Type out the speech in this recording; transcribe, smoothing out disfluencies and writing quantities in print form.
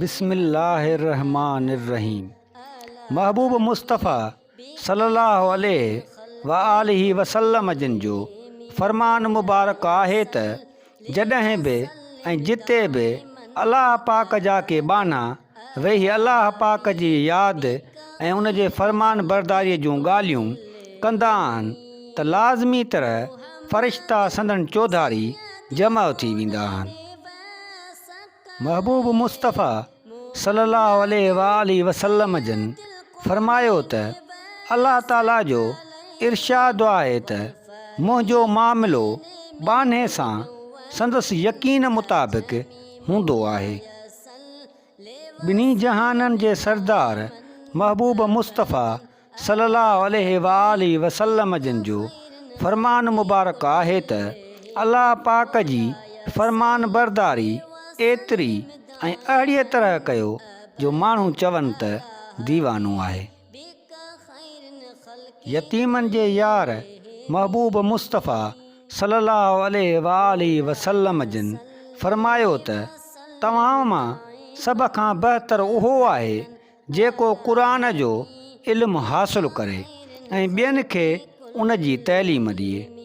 بسم الله الرحمٰن الرحيم محبوب مصطفيٰ صلي الله عليه واٰله وسلم جن جو فرمان مبارڪ آهي ته جڏهن به ۽ جتي به الله پاڪ جا ڪي ٻانها ويهي الله پاڪ جي ياد ۽ ان جي فرمان برداريء جون ڳالهيون ڪندا آهن ته لازمي طرح فرشتا سندن چوڌاري جمع ٿي ويندا آهن. محبوب مصطفيٰ صلي الله عليه واٰله وسلم جن فرمايو ته الله تعاليٰ جو ارشاد آهي ته منهنجو معاملو ٻانهي سان سندس يقين مطابق هوندو آهي. ٻنهي جهانن جي سردار محبوب مصطفيٰ صلي الله عليه واٰله وسلم جن جو فرمان مبارڪ آهي ته الله پاڪ جي فرمان برداري ايتري ۽ اهڙيء طرح ڪيو جو ماڻهو چون ته ديوانو آهي. يتيمن جي يار محبوب مصطفيٰ صلي الله عليه واٰله وسلم جن فرمايو ته توهان مان سڀ کان بهتر اهو آهي جيڪو قرآن جو علم حاصل ڪري ۽ ٻين کي ان جي تعليم ڏئي.